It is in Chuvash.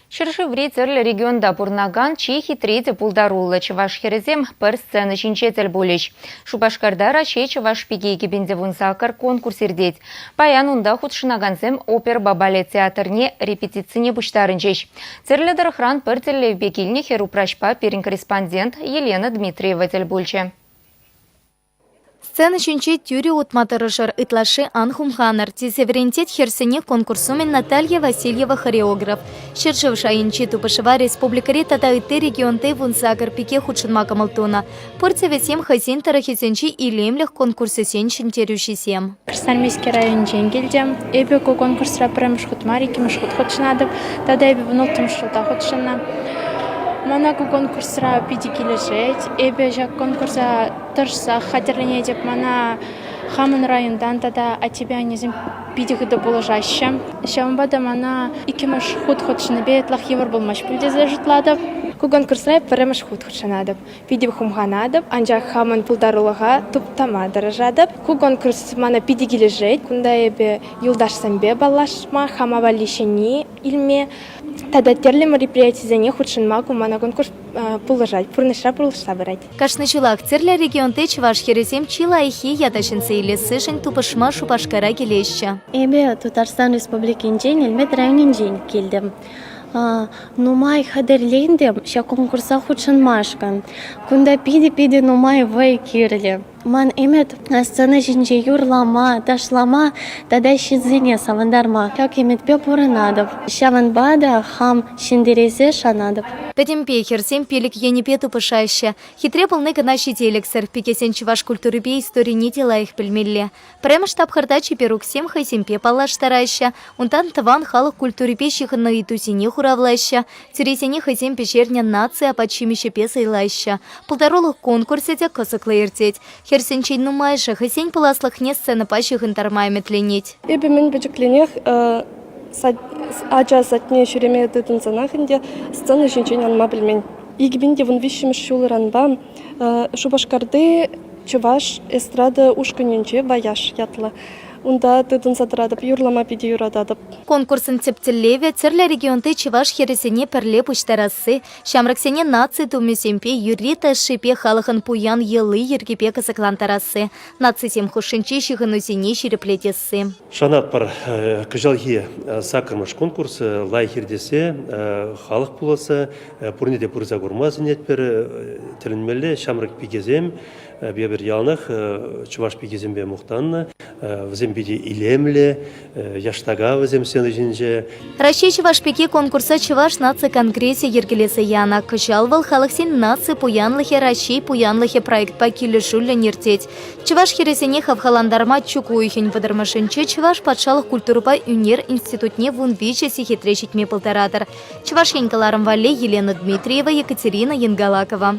Ҫӗршыври тӗрлӗ регионта пурӑнакан чи хитре те пултаруллӑ чӑваш хӗрӗсем пӗр сцена ҫинче тӗл пулӗҫ. Шупашкарта Раҫҫей чӑваш пики 2018 конкурс иртет. Паян унта хутшӑнакансем оперӑпа балет театрне репетицине пуҫтарӑнчӗҫ. Тӗрлӗ тӑрӑхран пӗр тӗллевпе килнӗ хӗр-упраҫпа пирӗн корреспондент Елена Дмитриева тӗл пулчӗ. Сцена ҫинче тӳрӗ утма тӑрӑшӑр, ытлашши ан хумханӑр, тесе вӗрентет хӗрсене конкурс умӗн Наталья Васильева хореограф. Ҫӗршыв шайӗнчи тупӑшӑва республикӑри тата ытти регионти 18 пике хутшӑнма кӑмӑл тунӑ. Пурте вӗсем хӑйсен тӑрӑхӗсенчи илемлӗх конкурсӗсен ҫӗнтерӳҫисем. Красноармейски районӗнчен килтӗм. Эпӗ ку конкурсра пӗрремӗш хут мар, иккӗмӗш хут хутшӑнатӑп. Тата эпӗ вунулттӑмӗш ҫулта хутшӑннӑ. Мана ку конкурсра питӗ килӗшет. Эпӗ ҫак конкурса тӑрӑшсах хатӗрленетӗп. Мана хамӑн районтан тата аттепе аннесем питӗ хытӑ пулӑшаҫҫӗ. Ҫавӑнпа та мана иккӗмӗш хут хутшӑннипе ытлах йывӑр пулмасть пуль тесе шутлатӑп. Ку конкурсра пӗрремӗш хут хутшӑнатӑп. Питӗ хумханатӑп, анчах хамӑн пултарулӑха туптама тӑрӑшатӑп. Ку конкурс мана питӗ килӗшет. Кунта эпӗ юлташсемпе паллашма, хама валли ҫӗнни илме тата тӗрлӗ мероприятисене хутшӑнма ку мана конкурс пулӑшать, пурнӑҫра пулӑшса пырать. Кашни ҫулах тӗрлӗ регионти чӑваш хӗрӗсем чи лайӑххи ята ҫӗнсе илессишӗн тупӑшма Шупашкара килеҫҫӗ. Эпӗ Тутарстан Республикинчен Элмет районӗнчен килтӗм. Нумай хатӗрлентӗм ҫак конкурса хутшӑнмашкӑн. Кунта питӗ-питӗ нумай вӑй кирлӗ. Ман ӗмӗт сцена ҫинче юрлама, ташлама тата ҫынсене савӑнтарма. Ҫак ӗмӗтпе пурӑнатӑп. Ҫавӑнпа та хам ҫӗнтерессе шанатӑп. Пӗтӗмпе хӗрсем пилӗк енӗпе тупӑшаҫҫӗ. Хитре пулни кӑна ҫителӗксӗр. Пикесен чӑваш культурипе историне те лайӑх пӗлмелле. Пӗрремӗш тапхӑрта чиперуксем хӑйсемпе паллаштараҫҫӗ, унтан тӑван халӑх культурипе ҫыхӑннӑ ыйтусене хуравлаҫҫӗ, тӳресене хӑйсем пӗҫернӗ наци апат-ҫимӗҫӗпе сӑйлаҫҫӗ. Пултарулӑх конкурсӗ те кӑсӑклӑ иртет. Хӗрсенчен нумайӑшӗ хӑйсен пуласлӑхне сценӑпа ҫыхӑнтарма ӗмӗтленет. Эпӗ мӗн пӗчӗкленех ача садне ҫӳреме тытӑнсанах ӗнтӗ сцена ҫинчен анма пӗлмен. 2013 ҫулранпа Шупашкарти чӑваш эстрада ушкӑнӗнче «Вояж» ятлӑ. Унта тытӑнса тӑратӑп, юрлама питӗ юрататӑп. Конкурсӑн тӗп тӗллевӗ – тӗрлӗ регионти чӑваш хӗрӗсене пӗрле пуҫтарасси, ҫамрӑксене наци тумӗсемпе, юрри-ташшипе халӑхӑн пуян йӑли-йӗркипе кӑсӑклантарасси, нацисем хушшинчи ҫыхӑнусене ҫирӗплетесси. Шанатпӑр, кӑҫалхи саккӑрмӗш конкурс лайӑх иртессе, халӑх пуласса, пурне те пырса курма сӗнетпӗр. Тӗлӗнмелле ҫамрӑк пикесем эпир яланах чӑваш пикисемпе мухтаннӑ. Вӗсем питӗ илемлӗ, яштака вӗсем сцена ҫинче. Раҫҫей чӑваш пики конкурса Чӑваш наци конгресӗ йӗркелесе янӑ. Кӑҫал вӑл Халӑхсен наци пуянлӑхӗ Раҫҫей пуянлӑхӗ проектпа килӗшӳллӗн иртет. Чӑваш хӗрӗсене хавхалантарма чӳк уйӑхӗн вӑтӑрмӗшӗнче Чӑваш патшалӑх культурӑпа ӳнер институтне 13 сехетре ҫитме пултаратӑр. Чӑваш Ен кӑларӑм валли Елена Дмитриева, Екатерина Янгалакова.